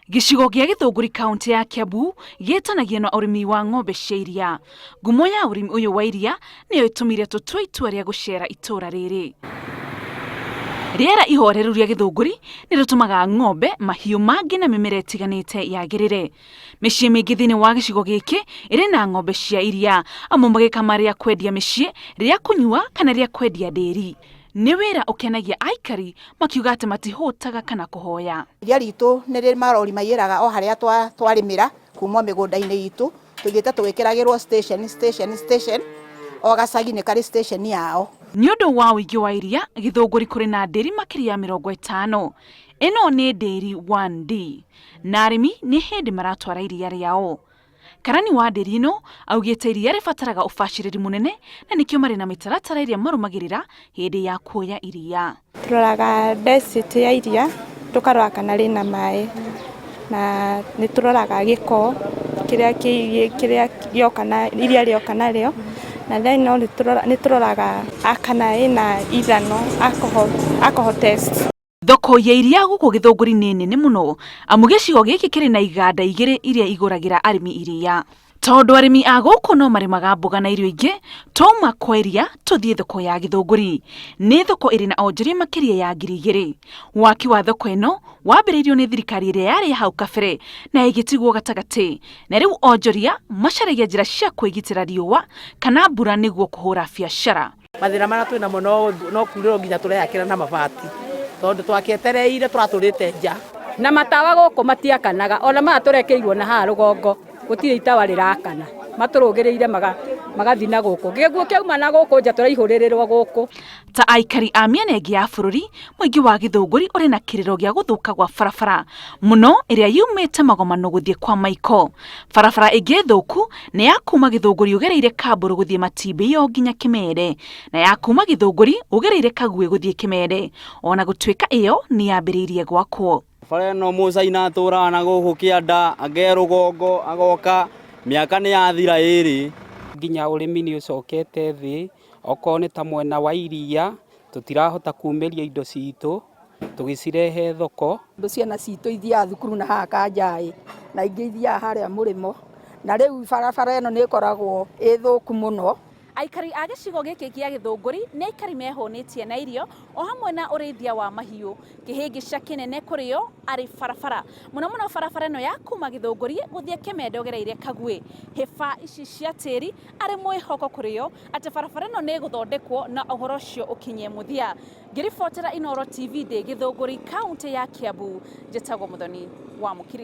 Gĩcigo gĩa Gĩthũngũri kaũntĩ ya Kiambu gĩtanagia na ũrĩmi wa ng'ombe cia iria. Ngumo ya ũrĩmi ũyũ wa iria nĩyo ĩtũmire tũtue itua rĩa gũcera itũũra rĩrĩ. Rĩera ihoreru rĩa Gĩthũngũri nĩ rĩtũmaga ng'ombe, mahiũ mangĩ na mĩmera ĩtiganĩte yagĩrĩre. Mĩciĩ mĩingĩ thĩinĩ wa gĩcigo gĩkĩ ĩrĩ na ng'ombe cia iria, amwe magĩkama rĩa kwendia mĩciĩ, rĩa kũnyua kana rĩa kwendia ndĩri. Nĩ wĩra ũkenagia aikari makiuga atĩ matihũtaga kana kũhoya. Iria ritũ nĩ rĩ marori maiyĩraga o harĩa twarĩmĩra kuma mĩgũnda-inĩ itũ, tũthiĩte tũgĩkĩragĩrwo station, station, station, o gacagi nĩ karĩ station yao. Nĩ ũndũ wa ũingĩ wa iria, Gĩthũngũri kũrĩ na ndĩri makĩria ya 50. Ĩno nĩ ndĩri 1D na arĩmi nĩ hĩndĩ maratwara iria rĩao. Karani wa ndĩri ĩno augĩte iria rĩbataraga ũbacĩrĩri mũnene na nĩkĩo marĩ na mĩtaratara ĩrĩa marũmagĩrĩra hĩndĩ ya kuoya iria. Tũroraga density ya iria, tũkarora kana rĩna maĩ, na nĩ tũroraga gĩko kĩrĩa kĩrĩa gĩoka na iria rĩoka narĩo, na then no nĩ tũroraga kana ĩna ithano, alcohol, alcohol test. Thoko ya iria gũkũ Gĩthũngũri nĩ nene mũno amu gĩcigo gĩkĩ kĩrĩ na iganda igĩrĩ iria igũragĩra arĩmi iria. Tondũ arĩmi a gũkũ no marĩmaga mboga na irio ingĩ, twauma kwa iria tũthiĩ thoko ya Gĩthũngũri. Nĩ thoko ĩrĩ na onjoria makĩria ya 2000. Waki wa thoko ĩno wambĩrĩirio nĩ thirikari ĩrĩa yarĩ ya hau kabere na ĩgĩtigwo gatagatĩ, na rĩu onjoria macaragia njĩra cia kwĩgitĩra riũa kana mbura nĩguo kũhũra biacara. Mathĩna marĩa twĩ namo no kurĩrwo nginya tũreyakĩra na mabati tondũ twakĩetereire tũratũrĩte nja. Na matawa gũkũ matiakanaga, ona maya tũrekĩirwo na haha rũgongo gũtirĩ itawa rĩrakana, matũrũgĩrĩire magathiĩ na gũkũ, gĩkuũ kĩauma na gũkũ nja tũraihũrĩrĩrwo gũkũ. Ta aikari a mĩena ĩngĩ ya bũrũri, mũingĩ wa Gĩthũngũri ũrĩ na kĩrĩro gĩa gũthũka gwa barabara mũno ĩrĩa yumĩte Magomano gũthiĩ kwa Maiko. Barabara ĩngĩ thũku nĩ ya kuma Gĩthũngũri ũgereire Kambũrũ gũthiĩ Matimbĩo nginya Kĩmere, na ya kuma Gĩthũngũri ũgereire Kaguĩ gũthiĩ Kĩmere, ona gũtuĩka ĩyo nĩ yambĩrĩirie gwakwo. Bara ĩno mũcaina atũraga na gũkũ kĩanda, age rũgongo, agoka, mĩaka nĩ yathira ĩrĩ. Nginya ũrĩmi nĩ ũcokete thĩ, okorwo nĩ ta mwena wa iria, tũtirahota kumĩria indo citũ, tũgĩcirehe thoko. Ciana citũ ithiaga thukuru na haha Kanjaĩ na ingĩ ithiaga harĩa mũrĩmo, na rĩu barabara ĩno nĩ ĩkoragwo ĩ thũku mũno. Aikari a gĩcigo gĩkĩ gĩa Gĩthũngũri nĩ aikari mehũnĩtie na irio o hamwe na ũrĩithia wa mahiũ. Kĩhĩngĩca kĩnene kũrĩ o arĩ barabara, mũno mũno barabara ĩno ya kuma Gĩthũngũri gũthiĩ Kĩmende ũgereire Kaguĩ. Hĩba ici cia tĩri arĩ mwĩhoko kũrĩ o atĩ barabara ĩno nĩ ĩgũthondekwo na ũhoro ũcio ũkinye mũthia. Ngĩribotera Inooro TV ndĩ Gĩthũngũri kaũntĩ ya Kiambu, njĩtagwo Mũthoni wa Mũkiri.